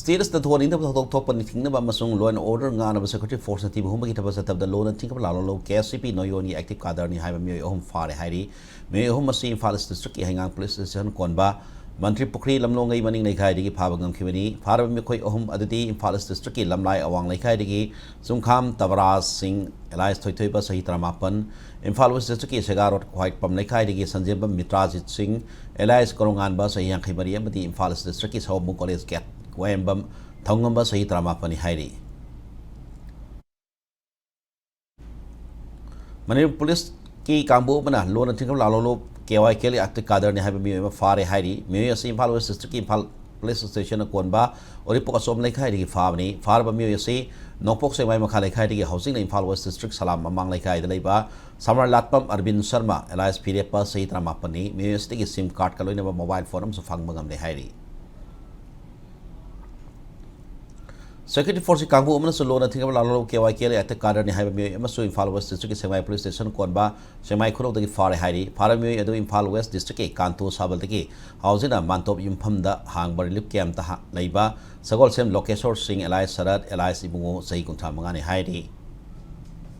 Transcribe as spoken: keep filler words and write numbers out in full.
State ꯑꯁꯤꯗ ꯊꯣꯛꯍꯟꯅꯤꯡꯗꯕ ꯊꯧꯗꯣꯛ ꯊꯣꯛꯄ ꯅꯤꯡꯊꯤꯡꯅꯕ ꯑꯃꯁꯨꯡ law and order ꯉꯥꯛꯅꯕ security force ꯅ ꯊꯤꯕ ꯍꯨꯝꯕꯒꯤ ꯊꯕꯛ ꯆꯠꯊꯕꯗ ꯂꯨꯅ ꯊꯤꯡꯈꯤꯕ ꯂꯥꯂꯣꯡ ꯂꯧ K S C P ꯅꯣꯌꯣꯟꯒꯤ active cadre ꯅꯤ ꯍꯥꯏꯕ ꯃꯤꯑꯣꯏ ꯑꯍꯨꯝ ꯐꯥꯔꯦ ꯍꯥꯏꯔꯤ꯫ ꯃꯤꯑꯣꯏ ꯑꯍꯨꯝ ꯑꯁꯤ ꯏꯝꯐꯥꯜ East district ꯀꯤ ꯍꯩꯉꯥꯡ police station ꯀꯣꯟꯕ ꯃꯟꯇ꯭ꯔꯤ ꯄꯨꯈ꯭ꯔꯤ ꯂꯝꯂꯣꯡꯒꯩ ꯃꯅꯤꯡ ꯂꯩꯀꯥꯏꯗꯒꯤ ꯐꯥꯕ ꯉꯝꯈꯤꯕꯅꯤ꯫ ꯐꯥꯔꯕ ꯃꯤꯑꯣꯏ ꯑꯍꯨꯝ ꯑꯗꯨꯗꯤ ꯏꯝꯐꯥꯜ East district ꯀꯤ ꯂꯝꯂꯥꯏ ꯑꯋꯥꯡ ꯂꯩꯀꯥꯏꯗꯒꯤ ꯆꯨꯡꯈꯥꯝ ꯇꯕꯔꯥꯖ ꯁꯤꯡ alias ꯊꯣꯏꯊꯣꯏꯕ ꯆꯍꯤ ꯇꯔꯥꯃꯥꯄꯟ, ꯏꯝꯐꯥꯜ West district ꯀꯤ ꯁꯦꯒꯥ ꯔꯣꯗ ꯈ꯭ꯋꯥꯏꯠꯄꯝ ꯂꯩꯀꯥꯏꯗꯒꯤ ꯁꯟꯖꯦꯝꯕꯝ ꯃꯤꯇ꯭ꯔꯥꯖꯤꯠ ꯁꯤꯡ alias ꯀꯣꯔꯣꯉꯥꯟꯕ ꯆꯍꯤ ꯌꯥꯡꯈꯩ ꯃꯔꯤ ꯑꯃꯗꯤ ꯏꯝꯐꯥꯜ East district ꯀꯤ ꯁꯑꯣꯝꯕꯨꯡ college gate ꯋꯥꯌꯦꯝꯕꯝ ꯊꯧꯉꯝꯕ ꯆꯍꯤ ꯇꯔꯥꯃꯥꯄꯟꯅꯤ ꯍꯥꯏꯔꯤ꯫ ꯃꯅꯤꯄꯨꯔ police ꯀꯤ ꯀꯥꯡꯕꯨ ꯑꯃꯅ ꯂꯨꯅ ꯊꯤꯡꯈꯤꯕ ꯂꯥꯂꯣꯡ ꯂꯧ K Y K L ꯒꯤ active cadre ꯅꯤ ꯍꯥꯏꯕ ꯃꯤꯑꯣꯏ ꯑꯃ ꯐꯥꯔꯦ ꯍꯥꯏꯔꯤ꯫ ꯃꯤꯑꯣꯏ ꯑꯁꯤ ꯏꯝꯐꯥꯜ West district ꯀꯤ ꯏꯝꯐꯥꯜ police station ꯅ ꯀꯣꯟꯕ ꯎꯔꯤꯄꯣꯛ ꯑꯁꯣꯝ ꯂꯩꯀꯥꯏꯗꯒꯤ ꯐꯥꯕꯅꯤ꯫ ꯐꯥꯔꯕ ꯃꯤꯑꯣꯏ ꯑꯁꯤ ꯅꯣꯡꯄꯣꯛ ꯁꯦꯛꯃꯥꯏ ꯃꯈꯥ ꯂꯩꯀꯥꯏꯗꯒꯤ ꯍꯧꯖꯤꯛꯅ ꯏꯝꯐꯥꯜ West district ꯁꯂꯥꯝ ꯃꯃꯥꯡ ꯂꯩꯀꯥꯏꯗ ꯂꯩꯕ ꯁꯃꯔꯂꯥꯠꯄꯝ ꯑꯔꯕꯤꯟ ꯁꯔꯃ alias ꯐꯤꯔꯦꯞꯄ ꯆꯍꯤ ꯇꯔꯥꯃꯥꯄꯟꯅꯤ꯫ ꯃꯤꯑꯣꯏ ꯑꯁꯤꯗꯒꯤ SIM card ꯀ ꯂꯣꯏꯅꯕ mobile phone ꯑꯃꯁꯨ ꯐꯪꯕ ꯉꯝꯂꯦ ꯍꯥꯏꯔꯤ꯫ Security force ꯀꯤ ꯀꯥꯡꯕꯨ ꯑꯃꯅꯁꯨ ꯂꯨꯅ ꯊꯤꯡꯈꯤꯕ ꯂꯥꯂꯣꯡ ꯂꯧ K Y K L ꯒꯤ active cadre ꯅꯤ ꯍꯥꯏꯕ ꯃꯤꯑꯣꯏ ꯑꯃꯁꯨ ꯏꯝꯐꯥꯜ West district ꯀꯤ ꯁꯦꯛꯃꯥꯏ police station ꯀꯣꯟꯕ ꯁꯦꯛꯃꯥꯏ ꯈꯨꯅꯧꯗꯒꯤ ꯐꯥꯔꯦ ꯍꯥꯏꯔꯤ꯫ ꯐꯥꯔꯕ ꯃꯤꯑꯣꯏ ꯑꯗꯨ ꯏꯝꯐꯥꯜ West district ꯀꯤ ꯀꯥꯟꯇꯣ ꯁꯥꯕꯜꯗꯒꯤ ꯍꯧꯖꯤꯛꯅ ꯃꯥꯟꯇꯣꯞ ꯌꯨꯝꯐꯝꯗ ꯍꯥꯡꯕ relief camp ꯇ ꯍꯥ-, ꯂꯩꯕ ꯁꯒꯣꯜꯁꯦꯝ ꯂꯣꯀꯦꯁꯣꯔ ꯁꯤꯡ alias ꯁꯔꯠ alias ꯏꯕꯨꯡꯉꯣ ꯆꯍꯤ ꯀꯨꯟꯊ꯭ꯔꯥ ꯃꯉꯥꯅꯤ ꯍꯥꯏꯔꯤ꯫